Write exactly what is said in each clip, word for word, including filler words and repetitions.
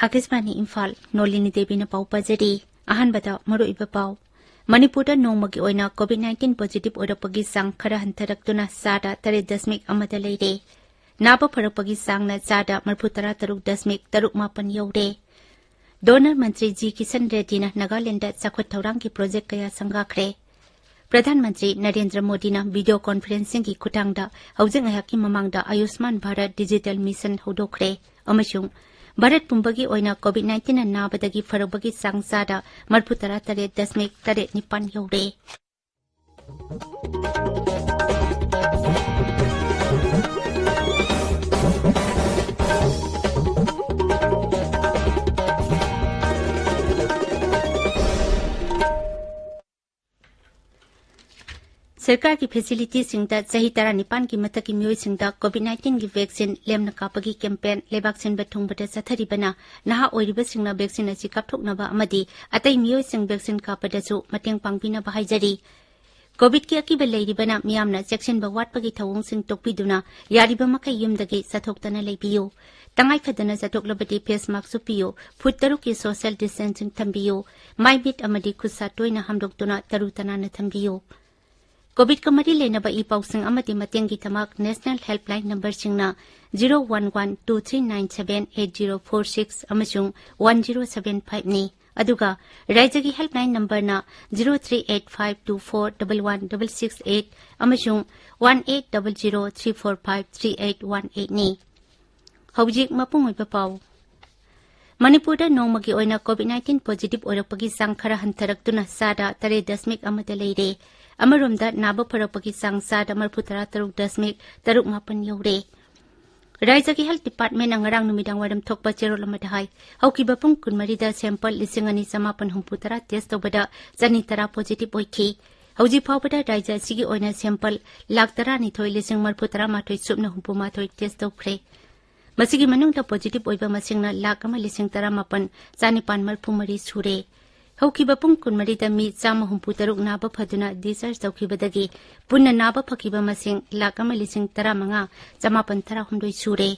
ꯑꯥꯀꯥꯁꯕꯥꯅꯤ ꯏꯝꯐꯥꯜ, ꯅꯣꯂꯤꯅꯤ ꯗꯦꯕꯤꯅ ꯄꯥꯎ ꯄꯥꯖꯔꯤ꯫ ꯑꯍꯥꯟꯕꯗ ꯃꯔꯨꯑꯣꯏꯕ ꯄꯥꯎ꯫ ꯃꯅꯤꯄꯨꯔꯗ ꯅꯣꯡꯃꯒꯤ ꯑꯣꯏꯅ COVID nineteen positive ꯑꯣꯏꯔꯛꯄꯒꯤ ꯆꯥꯡ ꯈꯔ ꯍꯟꯊꯔꯛꯇꯨꯅ ꯆꯥꯗ ꯇꯔꯦꯠ ꯗꯁꯃꯤꯛ ꯑꯃꯗ ꯂꯩꯔꯦ꯫ ꯅꯥꯕ ꯐꯔꯛꯄꯒꯤ ꯆꯥꯡꯅ ꯆꯥꯗ ꯃꯔꯤꯐꯨ ꯇꯔꯥ ꯇꯔꯨꯛ ꯗꯁꯃꯤꯛ ꯇꯔꯨꯛ ꯃꯥꯄꯟ ꯌꯧꯔꯦ꯫ ꯗꯣꯅꯔ ꯃꯟꯇ꯭ꯔꯤ ꯖꯤ ꯀꯤꯁꯟ ꯔꯦꯗꯤꯅ ꯅꯥꯒꯥꯂꯦꯟꯗ ꯆꯥꯎꯈꯠ ꯊꯧꯔꯥꯡꯒꯤ ꯄ꯭ꯔꯣꯖꯦꯛ ꯀꯌꯥ ꯁꯪꯒꯥꯈ꯭ꯔꯦ꯫ ꯄ꯭ꯔꯙꯥꯟ ꯃꯟꯇ꯭ꯔꯤ ꯅꯔꯦꯟꯗ꯭ꯔ ꯃꯣꯗꯤꯅ ꯚꯤꯗꯤꯑꯣ ꯀꯣꯟꯐꯔꯦꯟꯁꯤꯡꯒꯤ ꯈꯨꯠꯊꯥꯡꯗ ꯍꯧꯖꯤꯛ ꯉꯥꯏꯍꯥꯛꯀꯤ ꯃꯃꯥꯡꯗ ꯑꯌꯨꯁꯃꯥꯟ ꯚꯥꯔꯠ ꯗꯤꯖꯤꯇꯦꯜ ꯃꯤꯁꯟ ꯍꯧꯗꯣꯛꯈ꯭ꯔꯦ ꯑꯃꯁꯨꯡ ꯚꯥꯔꯠ ꯄꯨꯝꯕꯒꯤ ꯑꯣꯏꯅ COVID nineteenꯅ ꯅꯥꯕꯗꯒꯤ ꯐꯔꯛꯄꯒꯤ ꯆꯥꯡ ꯆꯥꯗ ꯃꯔꯤꯐꯨ ꯇꯔꯥ ꯇꯔꯦꯠ ꯗꯁꯃꯤꯛ ꯇꯔꯦꯠ ꯅꯤꯄꯥꯟ ꯌꯧꯔꯦ꯫ ꯁꯔꯀꯥꯔꯒꯤ ꯐꯦꯁꯤꯂꯤꯇꯤꯁꯤꯡꯗ ꯆꯍꯤ ꯇꯔꯥꯅꯤꯄꯥꯟꯒꯤ ꯃꯊꯛꯀꯤ ꯃꯤꯑꯣꯏꯁꯤꯡꯗ COVID nineteenꯒꯤ ꯚꯦꯛꯁꯤꯟ ꯂꯦꯝꯅ ꯀꯥꯞꯄꯒꯤ ꯀꯦꯝꯄꯦꯟ ꯂꯩꯕꯥꯛ ꯁꯤꯟꯕ ꯊꯨꯡꯕꯗ ꯆꯠꯊꯔꯤꯕꯅ ꯅꯍꯥ ꯑꯣꯏꯔꯤꯕꯁꯤꯡꯅ ꯚꯦꯛꯁꯤꯟ ꯑꯁꯤ ꯀꯥꯞꯊꯣꯛꯅꯕ ꯑꯃꯗꯤ ꯑꯇꯩ ꯃꯤꯑꯣꯏꯁꯤꯡ ꯚꯦꯛꯁꯤꯟ ꯀꯥꯞꯄꯗꯁꯨ ꯃꯇꯦꯡ ꯄꯥꯡꯕꯤꯅꯕ ꯍꯥꯏꯖꯔꯤ꯫ COVIDꯀꯤ ꯑꯀꯤꯕ ꯂꯩꯔꯤꯕꯅ ꯃꯤꯌꯥꯝꯅ ꯆꯦꯛꯁꯤꯟꯕ ꯋꯥꯠꯄꯒꯤ ꯊꯧꯑꯣꯡꯁꯤꯡ ꯇꯣꯛꯄꯤꯗꯨꯅ ꯌꯥꯔꯤꯕ ꯃꯈꯩ ꯌꯨꯝꯗꯒꯤ ꯆꯠꯊꯣꯛꯇꯅ ꯂꯩꯕꯤꯌꯨ꯫ ꯇꯉꯥꯏ ꯐꯗꯅ ꯆꯠꯊꯣꯛꯂꯕꯗꯤ ꯐꯦꯁ ꯃꯥꯛꯁ ꯎꯞꯄꯤꯌꯨ, ꯐꯨꯠ ꯇꯔꯨꯛꯀꯤ ꯁꯣꯁꯤꯌꯦꯜ ꯗꯤꯁꯇꯦꯟꯁꯤꯡ ꯊꯝꯕꯤꯌꯨ, ꯃꯥꯏ ꯃꯤꯠ ꯑꯃꯗꯤ ꯈꯨꯠ ꯁꯥ ꯇꯣꯏꯅ ꯍꯥꯝꯗꯣꯛꯇꯨꯅ ꯇꯔꯨ ꯇꯅꯥꯟꯅ ꯊꯝꯕꯤꯌꯨ꯫ COVIDꯀ ꯃꯔꯤ ꯂꯩꯅꯕ ꯏ ꯄꯥꯎꯁꯤꯡ ꯑꯃꯗꯤ ꯃꯇꯦꯡꯒꯤꯗꯃꯛ ꯅꯦꯁꯅꯦꯜ ꯍꯦꯜꯞꯂꯥꯏꯟ ꯅꯝꯕꯔꯁꯤꯡꯅ zero one one two three nine seven eight zero four six ꯑꯃꯁꯨꯡ one zero seven fiveꯅꯤ꯫ ꯑꯗꯨꯒ ꯔꯥꯏꯖ꯭ꯌꯒꯤ ꯍꯦꯜꯞꯂꯥꯏꯟ ꯅꯝꯕꯔꯅ zero three eight five two four double one double six eight ꯑꯃꯁꯨꯡ one eight double zero three four five three eight one eightꯅꯤ꯫ ꯍꯧꯖꯤꯛ ꯃꯄꯨꯡ ꯑꯣꯏꯕ ꯄꯥꯎ꯫ ꯃꯅꯤꯄꯨꯔꯗ ꯅꯣꯡꯃꯒꯤ ꯑꯣꯏꯅ COVID nineteen positive ꯑꯣꯏꯔꯛꯄꯒꯤ ꯆꯥꯡ ꯈꯔ ꯍꯟꯊꯔꯛꯇꯨꯅ ꯆꯥꯗ ꯇꯔꯦꯠ ꯗꯁꯃꯤꯛ ꯑꯃꯗ ꯂꯩꯔꯦ꯫ ꯑꯃꯔꯣꯝꯗ ꯅꯥꯕ ꯐꯔꯛꯄꯒꯤ ꯆꯥꯡ ꯆꯥꯗ ꯃꯔꯤꯐꯨ ꯇꯔꯥ ꯇꯔꯨꯛ ꯗꯁꯃꯤꯛ ꯇꯔꯨꯛ ꯃꯥꯄꯟ ꯌꯧꯔꯦ꯫ ꯔꯥꯏꯖ꯭ꯌꯒꯤ ꯍꯦꯜꯊ ꯗꯤꯄꯥꯔꯠꯃꯦꯟꯅ ꯉꯔꯥꯡ ꯅꯨꯃꯤꯗꯥꯡ ꯋꯥꯏꯔꯝ ꯊꯣꯛꯄ ꯆꯦꯔꯣꯜ ꯑꯃꯗ ꯍꯥꯏ, ꯍꯧꯈꯤꯕ ꯄꯨꯡ ꯀꯨꯟꯃꯔꯤꯗ ꯁꯦꯝꯄꯜ ꯂꯤꯁꯤꯡ ꯑꯅꯤ ꯆꯃꯥꯄꯟ ꯍꯨꯝꯐꯨ ꯇꯔꯥ ꯇꯦꯁ ꯇꯧꯕꯗ ꯆꯅꯤ ꯇꯔꯥ positive ꯑꯣꯏꯈꯤ꯫ ꯍꯧꯖꯤꯛ ꯐꯥꯎꯕꯗ ꯔꯥꯏꯖ꯭ꯌ ꯑꯁꯤꯒꯤ ꯑꯣꯏꯅ ꯁꯦꯝꯄꯜ ꯂꯥꯈ ꯇꯔꯥꯅꯤꯊꯣꯏ ꯂꯤꯁꯤꯡ ꯃꯔꯤꯐꯨ ꯇꯔꯥ ꯃꯥꯊꯣꯏ ꯁꯨꯞꯅ ꯍꯨꯝꯐꯨ ꯃꯥꯊꯣꯏ ꯇꯦꯁ ꯇꯧꯈ꯭ꯔꯦ꯫ ꯃꯁꯤꯒꯤ ꯃꯅꯨꯡꯗ positive ꯑꯣꯏꯕ ꯃꯁꯤꯡꯅ ꯂꯥꯈ ꯑꯃ ꯂꯤꯁꯤꯡ ꯇꯔꯥꯃꯥꯄꯟ ꯆꯥꯅꯤꯄꯥꯟ ꯃꯔꯤꯐꯨ ꯃꯔꯤ ꯁꯨꯔꯦ꯫ ꯍꯧꯈꯤꯕ ꯄꯨꯡ ꯀꯨꯟꯃꯔꯤꯗ ꯃꯤ ꯆꯥꯝꯃ ꯍꯨꯝꯐꯨ ꯇꯔꯨꯛ ꯅꯥꯕ ꯐꯗꯨꯅ discharge ꯇꯧꯈꯤꯕꯗꯒꯤ ꯄꯨꯟꯅ ꯅꯥꯕ ꯐꯈꯤꯕ ꯃꯁꯤꯡ ꯂꯥꯈ ꯑꯃ ꯂꯤꯁꯤꯡ ꯇꯔꯥꯃꯉꯥ ꯆꯃꯥꯄꯟ ꯇꯔꯥꯍꯨꯝꯗꯣꯏ ꯁꯨꯔꯦ꯫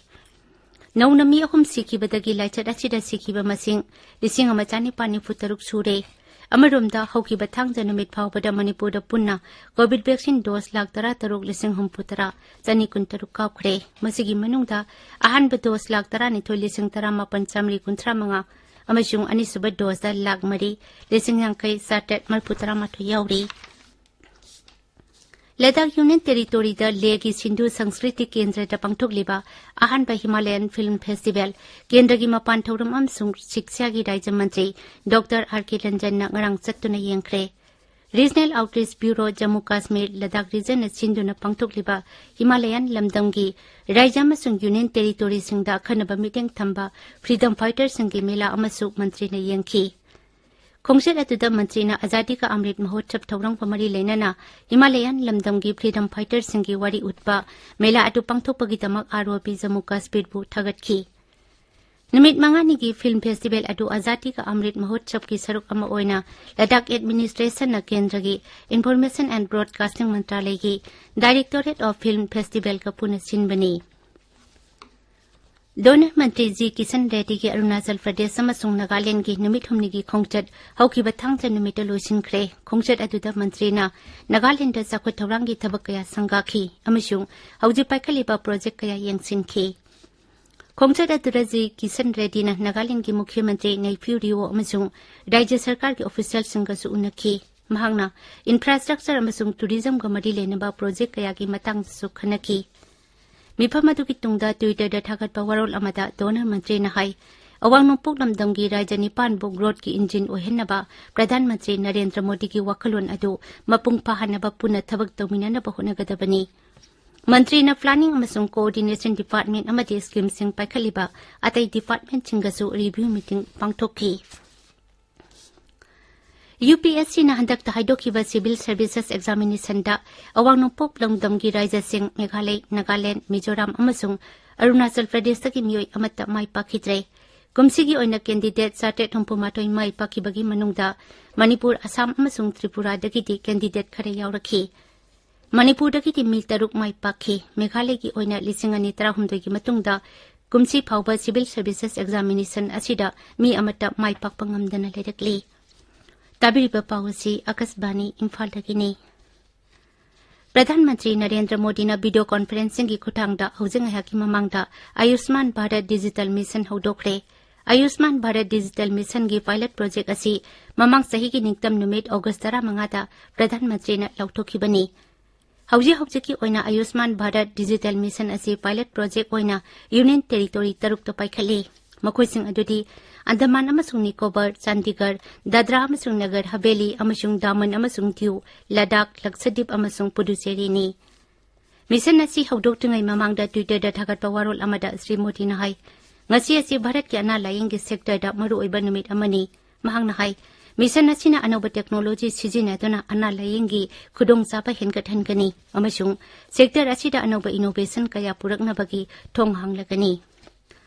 ꯅꯧꯅ ꯃꯤ ꯑꯍꯨꯝ ꯁꯤꯈꯤꯕꯗꯒꯤ ꯂꯥꯏꯆꯠ ꯑꯁꯤꯗ ꯁꯤꯈꯤꯕ ꯃꯁꯤꯡ ꯂꯤꯁꯤꯡ ꯑꯃ ꯆꯥꯅꯤꯄꯥꯟ ꯅꯤꯐꯨ ꯇꯔꯨꯛ ꯁꯨꯔꯦ꯫ ꯑꯃꯔꯣꯝꯗ, ꯍꯧꯈꯤꯕ ꯊꯥꯡꯖ ꯅꯨꯃꯤꯠ ꯐꯥꯎꯕꯗ ꯃꯅꯤꯄꯨꯔꯗ ꯄꯨꯟꯅ COVID vaccine dose ꯂꯥꯈ ꯇꯔꯥ ꯇꯔꯨꯛ ꯂꯤꯁꯤꯡ ꯍꯨꯝꯐꯨ ꯇꯔꯥ ꯆꯅꯤ ꯀꯨꯟ ꯇꯔꯨꯛ ꯀꯥꯞꯈ꯭ꯔꯦ꯫ ꯃꯁꯤꯒꯤ ꯃꯅꯨꯡꯗ ꯑꯍꯥꯟꯕ dose ꯂꯥꯈ ꯇꯔꯥꯅꯤꯊꯣꯏ ꯂꯤꯁꯤꯡ ꯇꯔꯥꯃꯥꯄꯟ ꯆꯥꯃꯔꯤ ꯀꯨꯟꯊ꯭ꯔꯥ ꯃꯉꯥ ꯑꯃꯁꯨꯡ ꯑꯅꯤꯁꯨꯕ dose ꯗ ꯂꯥꯈ ꯃꯔꯤ ꯂꯤꯁꯤꯡ ꯌꯥꯡꯈꯩ ꯆꯥꯇ꯭ꯔꯦꯠ ꯃꯔꯤꯐꯨ ꯇꯔꯥꯃꯥꯊꯣꯏ ꯌꯥꯎꯔꯤ꯫ ꯂꯗꯥꯈ Union Territory ꯗ ꯂꯦꯒꯤ ꯁꯤꯟꯙꯨ ꯁꯪꯁꯀ꯭ꯔꯤꯇꯤ ꯀꯦꯟꯗ꯭ꯔꯗ ꯄꯥꯡꯊꯣꯛꯂꯤꯕ ꯑꯍꯥꯟꯕ Himalayan Film Festival ꯀꯦꯟꯗ꯭ꯔꯒꯤ ꯃꯄꯥꯟ ꯊꯧꯔꯝ ꯑꯃꯁꯨꯡ ꯁꯤꯛꯁꯥꯒꯤ ꯔꯥꯖ꯭ꯌ ꯃꯟꯇ꯭ꯔꯤ ꯗꯣꯛꯇꯔ ꯑꯥꯔ ꯀꯦ ꯔꯟꯖꯟꯅ ꯉꯔꯥꯡ ꯆꯠꯇꯨꯅ ꯌꯦꯡꯈ꯭ꯔꯦ꯫ Regional Outreach Bureau Jammu Kashmir Ladakh Region ꯅ ꯁꯤꯟꯗꯨꯅ ꯄꯥꯡꯊꯣꯛꯂꯤꯕ ꯍꯤꯃꯥꯂꯌꯥꯟ ꯂꯝꯗꯝꯒꯤ ꯔꯥꯖ꯭ꯌ ꯑꯃꯁꯨꯡ Union Territory ꯁꯤꯡꯗ ꯑꯈꯟꯅꯕ ꯃꯤꯠꯌꯦꯡ ꯊꯝꯕ Freedom Fighter ꯁꯤꯡꯒꯤ ꯃꯦꯂꯥ ꯑꯃꯁꯨ ꯃꯟꯇ꯭ꯔꯤꯅ ꯌꯦꯡꯈꯤ꯫ ꯈꯣꯡꯆꯠ ꯑꯗꯨꯗ ꯃꯟꯇ꯭ꯔꯤꯅ ꯑꯖꯥꯗꯤ ꯀꯥ ꯑꯃ꯭ꯔꯤꯠ ꯃꯍꯣꯠꯁꯕ ꯊꯧꯔꯝꯒ ꯃꯔꯤ ꯂꯩꯅꯅ ꯍꯤꯃꯥꯂꯌꯥꯟ ꯂꯝꯗꯝꯒꯤ Freedom Fighter ꯁꯤꯡꯒꯤ ꯋꯥꯔꯤ ꯎꯠꯄ ꯃꯦꯂꯥ ꯑꯗꯨ ꯄꯥꯡꯊꯣꯛꯄꯒꯤꯗꯃꯛ ꯑꯥꯔ ꯑꯣ ꯕꯤ ꯖꯝꯃꯨ ꯀꯥꯁꯃꯤꯔꯕꯨ ꯊꯥꯒꯠꯈꯤ꯫ ꯅꯨꯃꯤꯠ ꯃꯉꯥꯅꯤꯒꯤ Film Festival ꯑꯗꯨ ꯑꯖꯥꯗꯤ ꯀꯥ ꯑꯃ꯭ꯔꯤꯠ ꯃꯍꯣꯠꯁꯕꯀꯤ ꯁꯔꯨꯛ ꯑꯃ ꯑꯣꯏꯅ ꯂꯗꯥꯈ Administration ꯅ ꯀꯦꯟꯗ꯭ꯔꯒꯤ Information and Broadcasting ꯃꯟꯇ꯭ꯔꯥꯂꯌꯒꯤ Directorate of Film Festival ꯒ ꯄꯨꯟꯅ ꯁꯤꯟꯕꯅꯤ꯫ ꯗꯣꯅꯔ ꯃꯟꯇ꯭ꯔꯤ ꯖꯤ ꯀꯤꯁꯟ ꯔꯦꯗꯤꯒꯤ ꯑꯔꯨꯅꯥꯆꯜ ꯄ꯭ꯔꯗꯦꯁ ꯑꯃꯁꯨꯡ ꯅꯥꯒꯥꯂꯦꯟꯗꯒꯤ ꯅꯨꯃꯤꯠ ꯍꯨꯝꯅꯤꯒꯤ ꯈꯣꯡꯆꯠ ꯍꯧꯈꯤꯕ ꯊꯥꯡꯖ ꯅꯨꯃꯤꯠꯇ ꯂꯣꯏꯁꯤꯟꯈ꯭ꯔꯦ꯫ ꯈꯣꯡꯆꯠ ꯑꯗꯨꯗ ꯃꯟꯇ꯭ꯔꯤꯅ ꯅꯥꯒꯥꯂꯦꯟꯗ ꯆꯥꯎꯈꯠ ꯊꯧꯔꯥꯡꯒꯤ ꯊꯕꯛ ꯀꯌꯥ ꯁꯪꯒꯥꯈꯤ ꯑꯃꯁꯨꯡ ꯍꯧꯖꯤꯛ ꯄꯥꯏꯈꯠꯂꯤꯕ project ꯀꯌꯥ ꯌꯦꯡꯁꯤꯟꯈꯤ꯫ ꯈꯣꯡꯆꯠ ꯑꯗꯨꯗ ꯖꯤ ꯀꯤꯁꯟ ꯔꯦꯗꯤꯅ ꯅꯥꯒꯥꯂꯦꯟꯗꯒꯤ ꯃꯨꯈ꯭ꯌ ꯃꯟꯇ꯭ꯔꯤ ꯅꯩꯐꯤꯌꯨ ꯔꯤꯑꯣ ꯑꯃꯁꯨꯡ ꯔꯥꯖ꯭ꯌ ꯁꯔꯀꯥꯔꯒꯤ official ꯁꯤꯡꯒꯁꯨ ꯎꯅꯈꯤ꯫ ꯃꯍꯥꯛꯅ infrastructure ꯑꯃꯁꯨꯡ tourism ꯒ ꯃꯔꯤ ꯂꯩꯅꯕ project ꯀꯌꯥꯒꯤ ꯃꯇꯥꯡꯗꯁꯨ ꯈꯟꯅꯈꯤ꯫ ꯃꯤꯐꯝ ꯑꯗꯨꯒꯤ ꯇꯨꯡꯗ Twitter ꯗ ꯊꯥꯒꯠꯄ ꯋꯥꯔꯣꯜ ꯑꯃꯗ ꯗꯣꯅꯔ ꯃꯟꯇ꯭ꯔꯤꯅ ꯍꯥꯏ, ꯑꯋꯥꯡ ꯅꯣꯡꯄꯣꯛ ꯂꯝꯗꯝꯒꯤ ꯔꯥꯖ꯭ꯌ ꯅꯤꯄꯥꯟꯕꯨ growth ꯀꯤ engine ꯑꯣꯏꯍꯟꯅꯕ ꯄ꯭ꯔꯙꯥꯟ ꯃꯟꯇ꯭ꯔꯤ ꯅꯔꯦꯟꯗ꯭ꯔ ꯃꯣꯗꯤꯒꯤ ꯋꯥꯈꯜꯂꯣꯟ ꯑꯗꯨ ꯃꯄꯨꯡ ꯐꯥꯍꯟꯅꯕ ꯄꯨꯟꯅ ꯊꯕꯛ ꯇꯧꯃꯤꯟꯅꯅꯕ ꯍꯣꯠꯅꯒꯗꯕꯅꯤ꯫ ꯃꯟꯇ꯭ꯔꯤꯅ Planning ꯑꯃꯁꯨꯡ Coordination Department ꯑꯃꯗꯤ scheme ꯁꯤꯡ ꯄꯥꯏꯈꯠꯂꯤꯕ ꯑꯇꯩ department ꯁꯤꯡꯒꯁꯨ review meeting ꯄꯥꯡꯊꯣꯛꯈꯤ꯫ ꯌꯨ ꯄꯤ ꯑꯦꯁ ꯁꯤ ꯅ ꯍꯟꯗꯛꯇ ꯍꯥꯏꯗꯣꯛꯈꯤꯕ Civil Services Examination ꯗ ꯑꯋꯥꯡ ꯅꯣꯡꯄꯣꯛ ꯂꯝꯗꯝꯒꯤ ꯔꯥꯖ꯭ꯌꯁꯤꯡ ꯃꯦꯘꯥꯂꯌ, ꯅꯥꯒꯥꯂꯦꯟꯗ, ꯃꯤꯖꯣꯔꯥꯝ ꯑꯃꯁꯨꯡ ꯑꯔꯨꯅꯥꯆꯜ ꯄ꯭ꯔꯗꯦꯁꯇꯒꯤ ꯃꯤꯑꯣꯏ ꯑꯃꯠꯇ ꯃꯥꯏ ꯄꯥꯛꯈꯤꯗ꯭ꯔꯦ꯫ ꯀꯨꯝꯁꯤꯒꯤ ꯑꯣꯏꯅ candidate ꯆꯥꯇ꯭ꯔꯦꯠ ꯍꯨꯝꯐꯨ ꯃꯥꯊꯣꯏ ꯃꯥꯏ ꯄꯥꯛꯈꯤꯕꯒꯤ ꯃꯅꯨꯡꯗ ꯃꯅꯤꯄꯨꯔ, ꯑꯁꯥꯝ ꯑꯃꯁꯨꯡ ꯇ꯭ꯔꯤꯄꯨꯔꯥꯗꯒꯤꯗꯤ candidate ꯈꯔ ꯌꯥꯎꯔꯛꯈꯤ꯫ ꯃꯅꯤꯄꯨꯔꯗꯒꯤꯗꯤ ꯃꯤ ꯇꯔꯨꯛ ꯃꯥꯏ ꯄꯥꯛꯈꯤ꯫ ꯃꯦꯘꯥꯂꯌꯒꯤ ꯑꯣꯏꯅ ꯂꯤꯁꯤꯡ ꯑꯅꯤ ꯇꯔꯥꯍꯨꯝꯗꯣꯏꯒꯤ ꯃꯇꯨꯡꯗ ꯀꯨꯝꯁꯤ ꯐꯥꯎꯕ civil services examination ꯑꯁꯤꯗ ꯃꯤ ꯑꯃꯠꯇ ꯃꯥꯏ ꯄꯥꯛꯄ ꯉꯝꯗꯅ ꯂꯩꯔꯛꯂꯤ꯫ ꯇꯥꯕꯤꯔꯤꯕ ꯄꯥꯎ ꯑꯁꯤ ꯑꯀꯥꯁꯕꯥꯅꯤ ꯏꯝꯐꯥꯜꯗꯒꯤꯅꯤ꯫ ꯄ꯭ꯔꯙꯥꯟ ꯃꯟꯇ꯭ꯔꯤ ꯅꯔꯦꯟꯗ꯭ꯔ ꯃꯣꯗꯤꯅ video conferencingꯒꯤ ꯈꯨꯠꯊꯥꯡꯗ ꯍꯧꯖꯤꯛ ꯉꯥꯏꯍꯥꯛꯀꯤ ꯃꯃꯥꯡꯗ ꯑꯌꯨꯁꯃꯥꯟ ꯚꯥꯔꯠ digital mission ꯍꯧꯗꯣꯛꯈ꯭ꯔꯦ꯫ ꯑꯌꯨꯁꯃꯥꯟ ꯚꯥꯔꯠ digital missionꯒꯤ pilot project ꯑꯁꯤ ꯃꯃꯥꯡ ꯆꯍꯤꯒꯤ ꯅꯤꯡꯇꯝ ꯅꯨꯃꯤꯠ August ꯇꯔꯥꯃꯉꯥꯗ ꯄ꯭ꯔꯙꯥꯟ ꯃꯟꯇ꯭ꯔꯤꯅ ꯂꯥꯎꯊꯣꯛꯈꯤꯕꯅꯤ꯫ ꯍꯧꯖꯤꯛ ꯍꯧꯖꯤꯛꯀꯤ ꯑꯣꯏꯅ ꯑꯌꯨꯁꯃꯥꯟ ꯚꯥꯔꯠ digital mission ꯑꯁꯤ pilot project ꯑꯣꯏꯅ Union Territory ꯇꯔꯨꯛꯇ ꯄꯥꯏꯈꯠꯂꯤ꯫ ꯃꯈꯣꯏꯁꯤꯡ ꯑꯗꯨꯗꯤ ꯑꯟꯗꯃꯥꯟ ꯑꯃꯁꯨꯡ ꯅꯤꯀꯣꯕꯔ, ꯆꯥꯟꯗꯤꯒꯔ, ꯗꯥꯗ꯭ꯔꯥ ꯑꯃꯁꯨꯡ ꯅꯒꯔ ꯍꯕꯦꯂꯤ ꯑꯃꯁꯨꯡ ꯗꯥꯃꯟ ꯑꯃꯁꯨꯡ ꯗꯤꯎ, ꯂꯗꯥꯈ, ꯂꯛꯁꯗꯤꯞ ꯑꯃꯁꯨꯡ ꯄꯨꯗꯨꯆꯦꯔꯤꯅꯤ꯫ Mission ꯑꯁꯤ ꯍꯧꯗꯣꯛꯇ꯭ꯔꯤꯉꯩ ꯃꯃꯥꯡꯗ Twitterꯗ ꯊꯥꯒꯠꯄ ꯋꯥꯔꯣꯜ ꯑꯃꯗ ꯁ꯭ꯔꯤ ꯃꯣꯗꯤꯅ ꯍꯥꯏ, "ꯉꯁꯤ ꯑꯁꯤ ꯚꯥꯔꯠꯀꯤ ꯑꯅꯥ ꯂꯥꯌꯦꯡꯒꯤ sectorꯗ ꯃꯔꯨꯑꯣꯏꯕ ꯅꯨꯃꯤꯠ ꯑꯃꯅꯤ꯫" ꯃꯍꯥꯛꯅ ꯍꯥꯏ, "Mission ꯑꯁꯤꯅ ꯑꯅꯧꯕ technology ꯁꯤꯖꯤꯟꯅꯗꯨꯅ ꯑꯅꯥ ꯂꯥꯌꯦꯡꯒꯤ ꯈꯨꯗꯣꯡꯆꯥꯕ ꯍꯦꯟꯒꯠꯍꯟꯒꯅꯤ ꯑꯃꯁꯨꯡ sector ꯑꯁꯤꯗ ꯑꯅꯧꯕ innovation ꯀꯌꯥ ꯄꯨꯔꯛꯅꯕꯒꯤ ꯊꯣꯡ ꯍꯥꯡꯂꯒꯅꯤ꯫"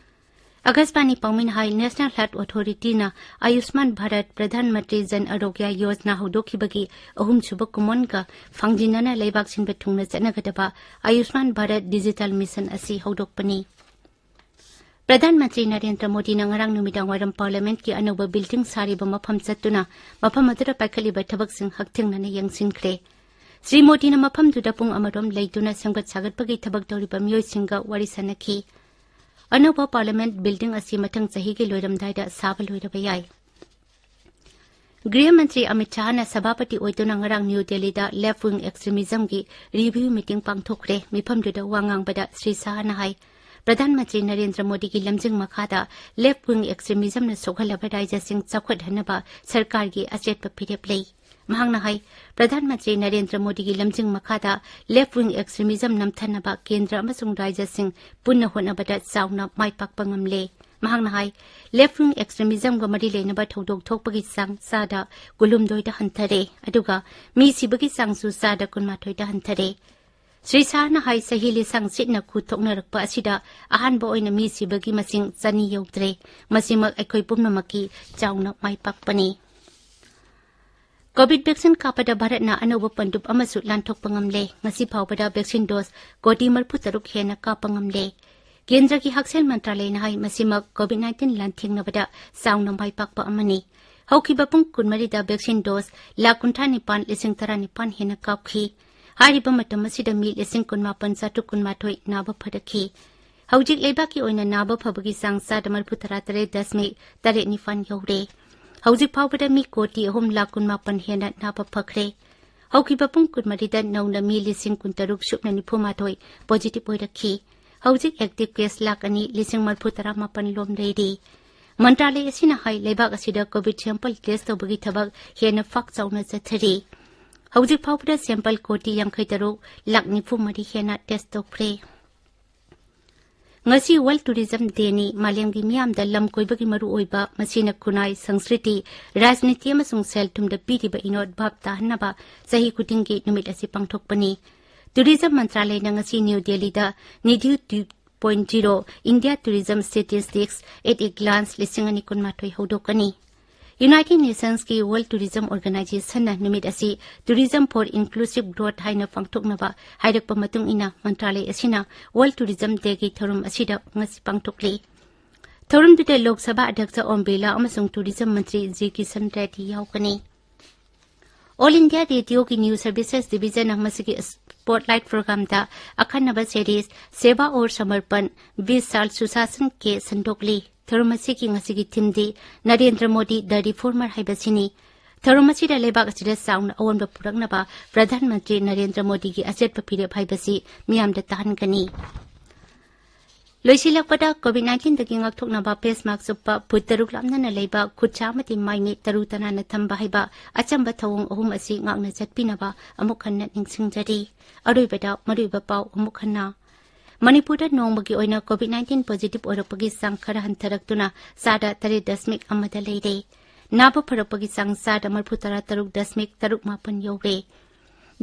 ꯑꯀꯥꯁꯕꯥꯅꯤ ꯄꯥꯎꯃꯤꯅ ꯍꯥꯏ, National Health Authorityꯅ ꯑꯌꯨꯁꯃꯥꯟ ꯚꯥꯔꯠ ꯄ꯭ꯔꯙꯥꯟ ꯃꯟꯇ꯭ꯔꯤ ꯖꯟ ꯑꯔꯣꯒ꯭ꯌ ꯌꯣꯖꯅꯥ ꯍꯧꯗꯣꯛꯈꯤꯕꯒꯤ ꯑꯍꯨꯝꯁꯨꯕ ꯀꯨꯃꯣꯟꯒ ꯐꯥꯡꯖꯤꯟꯅꯅ ꯂꯩꯕꯥꯛ ꯁꯤꯟꯕ ꯊꯨꯡꯅ ꯆꯠꯅꯒꯗꯕ ꯑꯌꯨꯁꯃꯥꯟ ꯚꯥꯔꯠ digital mission ꯑꯁꯤ ꯍꯧꯗꯣꯛꯄꯅꯤ꯫ ꯄ꯭ꯔꯙꯥꯟ ꯃꯟꯇ꯭ꯔꯤ ꯅꯔꯦꯟꯗ꯭ꯔ ꯃꯣꯗꯤꯅ ꯉꯔꯥꯡ ꯅꯨꯃꯤꯗꯥꯡ ꯋꯥꯏꯔꯝ Parliamentꯀꯤ ꯑꯅꯧꯕ building ꯁꯥꯔꯤꯕ ꯃꯐꯝ ꯆꯠꯇꯨꯅ ꯃꯐꯝ ꯑꯗꯨꯗ ꯄꯥꯏꯈꯠꯂꯤꯕ ꯊꯕꯛꯁꯤꯡ ꯍꯛꯊꯦꯡꯅꯅ ꯌꯦꯡꯁꯤꯟꯈ꯭ꯔꯦ꯫ ꯁ꯭ꯔꯤ ꯃꯣꯗꯤꯅ ꯃꯐꯝꯗꯨꯗ ꯄꯨꯡ ꯑꯃꯔꯣꯝ ꯂꯩꯗꯨꯅ ꯁꯦꯝꯒꯠ ꯁꯥꯒꯠꯄꯒꯤ ꯊꯕꯛ ꯇꯧꯔꯤꯕ ꯃꯤꯑꯣꯏꯁꯤꯡꯒ ꯋꯥꯔꯤ ꯁꯥꯅꯈꯤ꯫ ꯑꯅꯧꯕ Parliament building ꯑꯁꯤ ꯃꯊꯪ ꯆꯍꯤꯒꯤ ꯂꯣꯏꯔꯝꯗꯥꯏꯗ ꯁꯥꯕ ꯂꯣꯏꯔꯕ ꯌꯥꯏ꯫ ꯒ꯭ꯔꯤꯍ ꯃꯟꯇ꯭ꯔꯤ ꯑꯃꯤꯠ ꯁꯥꯍꯅ ꯁꯚꯥꯄꯇꯤ ꯑꯣꯏꯗꯨꯅ ꯉꯔꯥꯡ ꯅ꯭ꯌꯨ ꯗꯦꯜꯂꯤꯗ left wing extremismꯒꯤ review meeting ꯄꯥꯡꯊꯣꯛꯈ꯭ꯔꯦ꯫ ꯃꯤꯐꯝꯗꯨꯗ ꯋꯥ ꯉꯥꯡꯕꯗ ꯁ꯭ꯔꯤ ꯁꯥꯍꯅ ꯍꯥꯏ, ꯄ꯭ꯔꯙꯥꯟ ꯃꯟꯇ꯭ꯔꯤ ꯅꯔꯦꯟꯗ꯭ꯔ ꯃꯣꯗꯤꯒꯤ ꯂꯝꯖꯤꯡ ꯃꯈꯥꯗ left wing extremismꯅ ꯁꯣꯛꯍꯜꯂꯕ ꯔꯥꯖ꯭ꯌꯁꯤꯡ ꯆꯥꯎꯈꯠꯍꯟꯅꯕ ꯁꯔꯀꯥꯔꯒꯤ ꯑꯆꯦꯠꯄ ꯐꯤꯔꯦꯞ ꯂꯩ꯫ ꯃꯍꯥꯛꯅ ꯍꯥꯏ, ꯄ꯭ꯔꯙꯥꯟ ꯃꯟꯇ꯭ꯔꯤ ꯅꯔꯦꯟꯗ꯭ꯔ ꯃꯣꯗꯤꯒꯤ ꯂꯝꯖꯤꯡ ꯃꯈꯥꯗ left wing extremism ꯅꯝꯊꯅꯕ ꯀꯦꯟꯗ꯭ꯔ ꯑꯃꯁꯨꯡ ꯔꯥꯖ꯭ꯌꯁꯤꯡ ꯄꯨꯟꯅ ꯍꯣꯠꯅꯕꯗ ꯆꯥꯎꯅ ꯃꯥꯏ ꯄꯥꯛꯄ ꯉꯝꯂꯦ꯫ ꯃꯍꯥꯛꯅ ꯍꯥꯏ, left wing extremismꯒ ꯃꯔꯤ ꯂꯩꯅꯕ ꯊꯧꯗꯣꯛ ꯊꯣꯛꯄꯒꯤ ꯆꯥꯡ ꯆꯥꯗ ꯀꯨꯟꯍꯨꯝꯗꯣꯏꯗ ꯍꯟꯊꯔꯦ, ꯑꯗꯨꯒ ꯃꯤ ꯁꯤꯕꯒꯤ ꯆꯥꯡꯁꯨ ꯆꯥꯗ ꯀꯨꯟꯃꯥꯊꯣꯏꯗ ꯍꯟꯊꯔꯦ꯫ ꯁ꯭ꯔꯤ ꯁꯥꯍꯅ ꯍꯥꯏ, ꯆꯍꯤ ꯂꯤꯁꯥꯡ ꯁꯤꯠꯅ ꯈꯨ ꯊꯣꯛꯅꯔꯛꯄ ꯑꯁꯤꯗ ꯑꯍꯥꯟꯕ ꯑꯣꯏꯅ ꯃꯤ ꯁꯤꯕꯒꯤ ꯃꯁꯤꯡ ꯆꯅꯤ ꯌꯧꯗ꯭ꯔꯦ꯫ ꯃꯁꯤꯃꯛ ꯑꯩꯈꯣꯏ ꯄꯨꯝꯅꯃꯛꯀꯤ ꯆꯥꯎꯅ ꯃꯥꯏ ꯄꯥꯛꯄꯅꯤ꯫ Covid vaccine ꯀꯥꯞꯄꯗ ꯚꯥꯔꯠꯅ ꯑꯅꯧꯕ ꯄꯟꯗꯨꯞ ꯑꯃꯁꯨ ꯂꯥꯟꯊꯣꯛꯄ ꯉꯝꯂꯦ꯫ ꯉꯁꯤ ꯐꯥꯎꯕꯗ vaccine dose ꯀꯣꯇꯤ ꯃꯔꯤꯐꯨ ꯇꯔꯨꯛ ꯍꯦꯟꯅ ꯀꯥꯞꯄ ꯉꯝꯂꯦ꯫ ꯀꯦꯟꯗ꯭ꯔꯒꯤ ꯍꯛꯁꯦꯜ ꯃꯟꯇ꯭ꯔꯥꯂꯌꯅ ꯍꯥꯏ, ꯃꯁꯤꯃꯛ ꯀꯣꯚꯤꯗ ꯅꯥꯏꯟꯇꯤꯟ ꯂꯥꯟꯊꯦꯡꯅꯕꯗ ꯆꯥꯎꯅ ꯃꯥꯏ ꯄꯥꯛꯄ ꯑꯃꯅꯤ꯫ ꯍꯧꯈꯤꯕ ꯄꯨꯡ ꯀꯨꯟꯃꯔꯤꯗ ꯚꯦꯛꯁꯤꯟ ꯗꯣꯁ ꯂꯥꯈ ꯀꯨꯟꯊ꯭ꯔꯥ ꯅꯤꯄꯥꯟ ꯂꯤꯁꯤꯡ ꯇꯔꯥꯅꯤꯄꯥꯟ ꯍꯦꯟꯅ ꯀꯥꯞꯈꯤ꯫ ꯍꯥꯏꯔꯤꯕ ꯃꯇꯝ ꯑꯁꯤꯗ ꯃꯤ ꯂꯤꯁꯤꯡ ꯀꯨꯟꯃꯥꯄꯟ ꯆꯥꯇ꯭ꯔꯨꯛ ꯀꯨꯟꯃꯥꯊꯣꯏ ꯅꯥꯕ ꯐꯔꯛꯈꯤ꯫ ꯍꯧꯖꯤꯛ ꯂꯩꯕꯥꯛꯀꯤ ꯑꯣꯏꯅ ꯅꯥꯕ ꯐꯕꯒꯤ ꯆꯥꯡ ꯆꯥꯗ ꯃꯔꯤꯐꯨ ꯇꯔꯥ ꯇꯔꯦꯠ ꯗꯁꯃꯤꯛ ꯇꯔꯦꯠ ꯅꯤꯄꯥꯟ ꯌꯧꯔꯦ꯫ ꯍꯧꯖꯤꯛ ꯐꯥꯎꯕꯗ ꯃꯤ ꯀꯣꯇꯤ ꯑꯍꯨꯝ ꯂꯥꯈ ꯀꯨꯟꯃꯥꯄꯟ ꯍꯦꯟꯅ ꯅꯥꯕ ꯐꯈ꯭ꯔꯦ꯫ ꯍꯧꯈꯤꯕ ꯄꯨꯡ ꯀꯨꯟꯃꯔꯤꯗ ꯅꯧꯅ ꯃꯤ ꯂꯤꯁꯤꯡ ꯀꯨꯟꯇꯔꯨꯛ ꯁꯨꯞꯅ ꯅꯤꯐꯨ ꯃꯥꯊꯣꯏ ꯄꯣꯖꯤꯇꯤꯚ ꯑꯣꯏꯔꯛꯈꯤ꯫ ꯍꯧꯖꯤꯛ ꯑꯦꯛꯇꯤꯚ ꯀꯦꯁ ꯂꯥꯈ ꯑꯅꯤ ꯂꯤꯁꯤꯡ ꯃꯔꯤꯐꯨ ꯇꯔꯥ ꯃꯥꯄꯟ ꯂꯣꯝ ꯂꯩꯔꯤ꯫ ꯃꯟꯇ꯭ꯔꯥꯂꯌ ꯑꯁꯤꯅ ꯍꯥꯏ, ꯂꯩꯕꯥꯛ ꯑꯁꯤꯗ ꯀꯣꯚꯤꯗ ꯁꯦꯝꯄꯜ ꯇꯦꯁ ꯇꯧꯕꯒꯤ ꯊꯕꯛ ꯍꯦꯟꯅ ꯄꯥꯛ ꯆꯥꯎꯅ ꯆꯠꯊꯔꯤ꯫ ꯍꯧꯖꯤꯛ ꯐꯥꯎꯕꯗ ꯁꯦꯝꯄꯜ ꯀꯣꯇꯤ ꯌꯥꯡꯈꯩ ꯇꯔꯨꯛ ꯂꯥꯈ ꯅꯤꯐꯨ ꯃꯔꯤ ꯍꯦꯟꯅ ꯇꯦꯁ ꯇꯧꯈ꯭ꯔꯦ꯫ ꯉꯁꯤ ꯋꯥꯔꯜꯗ ꯇꯨꯔꯤꯖꯝ ꯗꯦꯅꯤ꯫ ꯃꯥꯂꯦꯝꯒꯤ ꯃꯤꯌꯥꯝꯗ ꯂꯝ ꯀꯣꯏꯕꯒꯤ ꯃꯔꯨꯑꯣꯏꯕ, ꯃꯁꯤꯅ ꯈꯨꯟꯅꯥꯏ, ꯁꯪꯁꯀ꯭ꯔꯤꯇꯤ, ꯔꯥꯖꯅꯤꯇꯤ ꯑꯃꯁꯨꯡ ꯁꯦꯜ ꯊꯨꯝꯗ ꯄꯤꯔꯤꯕ ꯏꯅꯣꯠ ꯚꯥꯞ ꯇꯥꯍꯟꯅꯕ ꯆꯍꯤ ꯈꯨꯗꯤꯡꯒꯤ ꯅꯨꯃꯤꯠ ꯑꯁꯤ ꯄꯥꯡꯊꯣꯛꯄꯅꯤ꯫ ꯇꯨꯔꯤꯖꯝ ꯃꯟꯇ꯭ꯔꯥꯂꯌꯅ ꯉꯁꯤ ꯅ꯭ꯌꯨ ꯗꯦꯜꯂꯤꯗ ꯅꯤꯙꯤ two point zero India Tourism Statistics at a Glance ꯂꯤꯁꯤꯡ ꯑꯅꯤ ꯀꯨꯟꯃꯥꯊꯣꯏ ꯍꯧꯗꯣꯛꯀꯅꯤ꯫ ꯌꯨꯅꯥꯏꯇꯦꯗ ꯅꯦꯁꯟꯁꯀꯤ ꯋꯥꯔꯜꯗ ꯇꯨꯔꯤꯖꯝ ꯑꯣꯔꯒꯅꯥꯏꯖꯦꯁꯟꯅ ꯅꯨꯃꯤꯠ ꯑꯁꯤ Tourism for Inclusive Growth ꯍꯥꯏꯅ ꯄꯥꯡꯊꯣꯛꯅꯕ ꯍꯥꯏꯔꯛꯄ ꯃꯇꯨꯡ ꯏꯟꯅ, ꯃꯟꯇ꯭ꯔꯥꯂꯌ ꯑꯁꯤꯅ ꯋꯥꯔꯜꯗ ꯇꯨꯔꯤꯖꯝ ꯗꯦꯒꯤ ꯊꯧꯔꯝ ꯑꯁꯤꯗ ꯉꯁꯤ ꯄꯥꯡꯊꯣꯛꯂꯤ꯫ ꯊꯧꯔꯝꯗꯨꯗ ꯂꯣꯛ ꯁꯚꯥ ꯑꯗ꯭ꯌꯛꯁ ꯑꯣꯝ ꯕꯤꯔꯂꯥ ꯑꯃꯁꯨꯡ ꯇꯨꯔꯤꯖꯝ ꯃꯟꯇ꯭ꯔꯤ ꯖꯤ ꯀꯤꯁꯟ ꯔꯦꯗ꯭ꯗꯤ ꯌꯥꯎꯒꯅꯤ꯫ ꯑꯣꯜ ꯏꯟꯗꯤꯌꯥ ꯔꯦꯗꯤꯑꯣꯒꯤ ꯅ꯭ꯌꯨꯁ ꯁꯔꯚꯤꯁꯦꯁ ꯗꯤꯚꯤꯖꯟꯅ ꯃꯁꯤꯒꯤ ꯁ꯭ꯄꯣꯠꯂꯥꯏꯠ ꯄ꯭ꯔꯣꯒ꯭ꯔꯥꯝꯗ ꯑꯈꯟꯅꯕ ꯁꯦꯔꯤꯁ ꯁꯦꯕꯥ ꯑꯣꯔ ꯁꯃꯔꯄꯟ ꯕꯤꯁ ꯁꯥꯜ ꯁꯨꯁꯥꯁꯟ ꯀꯦ ꯁꯟꯗꯣꯛꯂꯤ꯫ ꯊꯧꯔꯝ ꯑꯁꯤꯒꯤ ꯉꯁꯤꯒꯤ ꯊꯤꯝꯗꯤ ꯅꯔꯦꯟꯗ꯭ꯔ ꯃꯣꯗꯤ ꯗ ꯔꯤꯐꯣꯔꯃꯔ ꯍꯥꯏꯕꯁꯤꯅꯤ꯫ ꯊꯧꯔꯝ ꯑꯁꯤꯗ ꯂꯩꯕꯥꯛ ꯑꯁꯤꯗ ꯆꯥꯎꯅ ꯑꯑꯣꯟꯕ ꯄꯨꯔꯛꯅꯕ ꯄ꯭ꯔꯙꯥꯟ ꯃꯟꯇ꯭ꯔꯤ ꯅꯔꯦꯟꯗ꯭ꯔ ꯃꯣꯗꯤꯒꯤ ꯑꯆꯦꯠꯄ ꯐꯤꯔꯦꯞ ꯍꯥꯏꯕꯁꯤ ꯃꯤꯌꯥꯝꯗ ꯇꯥꯍꯟꯒꯅꯤ꯫ ꯂꯣꯏꯁꯤꯜꯂꯛꯄꯗ, ꯀꯣꯚꯤꯗ ꯅꯥꯏꯟꯇꯤꯟꯗꯒꯤ ꯉꯥꯛꯊꯣꯛꯅꯕ ꯐꯦꯁ ꯃꯥꯁꯛ ꯎꯞꯄ, ꯐꯨꯠ ꯇꯔꯨꯛ ꯂꯥꯞꯅꯅ ꯂꯩꯕ, ꯈꯨꯠꯁꯥ ꯑꯃꯗꯤ ꯃꯥꯏ ꯃꯤꯠ ꯇꯔꯨ ꯇꯅꯥꯟꯅ ꯊꯝꯕ ꯍꯥꯏꯕ ꯑꯆꯝꯕ ꯊꯧꯑꯣꯡ ꯑꯍꯨꯝ ꯑꯁꯤ ꯉꯥꯛꯅ ꯆꯠꯄꯤꯅꯕ ꯑꯃꯨꯛ ꯍꯟꯅ ꯅꯤꯡꯁꯤꯡꯖꯔꯤ꯫ ꯑꯔꯣꯏꯕꯗ ꯃꯔꯨꯑꯣꯏꯕ ꯄꯥꯎ ꯑꯃꯨꯛ ꯍꯟꯅ꯫ ꯃꯅꯤꯄꯨꯔꯗ ꯅꯣꯡꯃꯒꯤ ꯑꯣꯏꯅ ꯀꯣꯚꯤꯗ ꯅꯥꯏꯟꯇꯤꯟ ꯄꯣꯖꯤꯇꯤꯚ ꯑꯣꯏꯔꯛꯄꯒꯤ ꯆꯥꯡ ꯈꯔ ꯍꯟꯊꯔꯛꯇꯨꯅ ꯆꯥꯗ ꯇꯔꯦꯠ ꯗꯁꯃꯤꯛ ꯑꯃꯗ ꯂꯩꯔꯦ꯫ ꯅꯥꯕ ꯐꯔꯛꯄꯒꯤ ꯆꯥꯡ ꯆꯥꯗ ꯃꯔꯤꯐꯨ ꯇꯔꯥ ꯇꯔꯨꯛ ꯗꯁꯃꯤꯛ ꯇꯔꯨꯛ ꯃꯥꯄꯟ ꯌꯧꯔꯦ꯫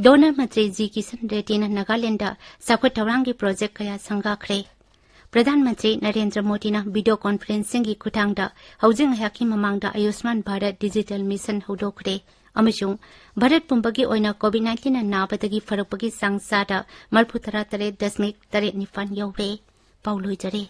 ꯗꯣꯅꯔ ꯃꯟꯇ꯭ꯔꯤ ꯖꯤ ꯀꯤꯁꯟ ꯔꯦꯗ꯭ꯗꯤꯅ ꯅꯥꯒꯥꯂꯦꯟꯗ ꯆꯥꯎꯈꯠ ꯊꯧꯔꯥꯡꯒꯤ ꯄ꯭ꯔꯣꯖꯦꯛ ꯀꯌꯥ ꯁꯪꯒꯥꯈ꯭ꯔꯦ꯫ ꯄ꯭ꯔꯙꯥꯟ ꯃꯟꯇ꯭ꯔꯤ ꯅꯔꯦꯟꯗ꯭ꯔ ꯃꯣꯗꯤꯅ ꯚꯤꯗꯤꯑꯣ ꯀꯣꯟꯐꯔꯦꯟꯁꯤꯡꯒꯤ ꯈꯨꯠꯊꯥꯡꯗ ꯍꯧꯖꯤꯛ ꯉꯥꯏꯍꯥꯛꯀꯤ ꯃꯃꯥꯡꯗ ꯑꯌꯨꯁꯃꯥꯟ ꯚꯥꯔꯠ ꯗꯤꯖꯤꯇꯦꯜ ꯃꯤꯁꯟ ꯍꯧꯗꯣꯛꯈ꯭ꯔꯦ ꯑꯃꯁꯨꯡ ꯚꯥꯔꯠ ꯄꯨꯝꯕꯒꯤ ꯑꯣꯏꯅ ꯀꯣꯚꯤꯗ ꯅꯥꯏꯟꯇꯤꯟꯅ ꯅꯥꯕꯗꯒꯤ ꯐꯔꯛꯄꯒꯤ ꯆꯥꯡ ꯆꯥꯗ ꯃꯔꯤꯐꯨ ꯇꯔꯥ ꯇꯔꯦꯠ ꯗꯁꯃꯤꯛ ꯇꯔꯦꯠ ꯅꯤꯄꯥꯟ ꯌꯧꯔꯦ꯫ ꯄꯥꯎ ꯂꯣꯏꯖꯔꯦ꯫